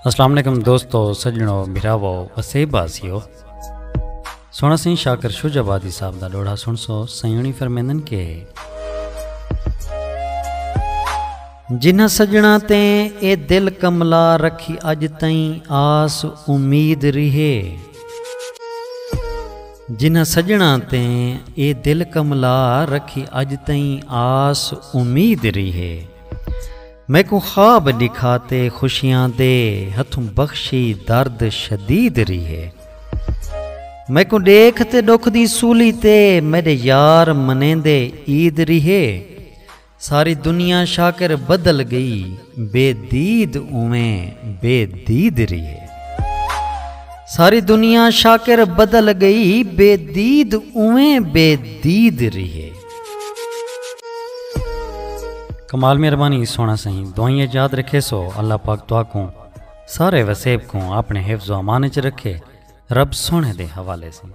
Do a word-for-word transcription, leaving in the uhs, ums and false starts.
السلام علیکم دوستو، سڄݨو، بھراوو، وسیب واسیو۔ سوہݨا سئیں شاکر شجاع آبادی صاحب دا ݙوہڑا سݨسو۔ سئیں ہوݨی فرمیندن کہ جنہاں سڄݨاں تے اے دل کملا رکھی اڄ تئیں آس امید ریہے، جنہاں سڄݨاں تے اے دل کملا رکھی اڄ تئیں آس امید ریہے، میکوں خواب ݙکھاتے خوشیاں دے، ہتھوں بخشی درد شدید ریہے۔ میکوں ݙیکھ تے ݙکھ دی سولی تے، میݙے یار منیندے عید ریہے۔ ساری دنیا شاکر بدل ڳئی، بے دید اونویں بے دید ریہے۔ ساری دنیا شاکر بدل ڳئی، بے دید اونویں بے دید ریہے۔ کمال مہربانی سوہݨا سئیں، دعائیں اچ یاد رکھیسو۔ اللہ پاک تہاکوں سارے وسیب کوں اپݨے حفظ و امان اچ رکھے۔ رب سوہݨے دے حوالے سئیں۔